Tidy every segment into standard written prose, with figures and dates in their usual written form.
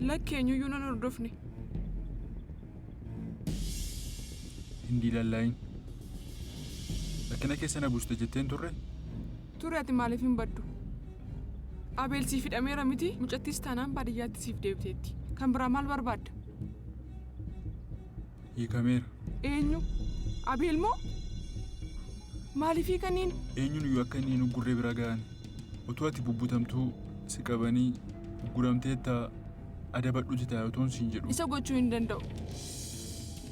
Lakki eenyuyyuu nan hordofne. Hin diilallaa'in. Rakkina keessa na buuste jettee hin turre? Ture ati maaliif hin baddu? Abeel siif hidhameera miti? Mucattiis taanaan baadiyyaatti siif deebiteetti. Kan biraa maal barbaadda? Hiikameera. Eenyu? Abeel moo? Maaliif hiikaniin? Eenyuun iyyuu akka inni hin uggurree bira ga'an. Utuu ati bubbutamtuu si qabanii ugguramteetta adabadhuuti taa'i utuun siin jedhuu. Isa gochuu hin danda'u.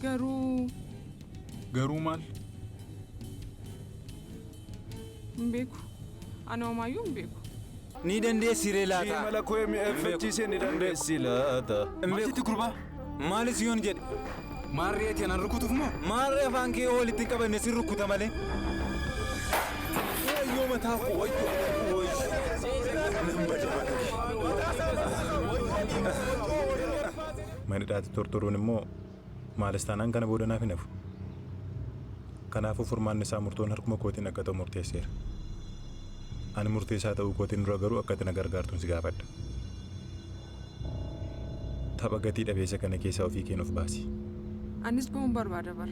Garuu. Garuu maal? Hin beeku. Ani homaayyuu hin beeku. Ni dandeessi ree laata? Mala koo mi'eeffachiisee ni dandeessi laata? Hin Maal beeku. jette gurbaa? Maalis yoon jedhe? Maarree ati anaan rukutuuf moo? Maarree afaan kee yoo walitti hin qabanne sin rukuta malee. Wayyoo mataa koo wayyoo wayyoo. Nan bada bara. Mana hidhaatti tortoruun immoo maalis taanaan kana booda naaf hin hafu. Kanaafuu furmaanni isaa murtoon harkuma kootiin akka ta'u murteesseera. Ani murteessaa ta'uu kootiin dura garuu akka ati na gargaartun si gaafadha. Tapha gatii dhabeessa kana keessaa ofii keen of baasi. Anis ba'uun barbaada bar.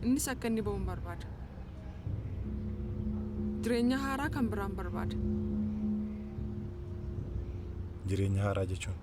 Innis akka inni ba'un barbaada. Jireenya haaraa kan biraan barbaada. Jireenya haaraa jechuun?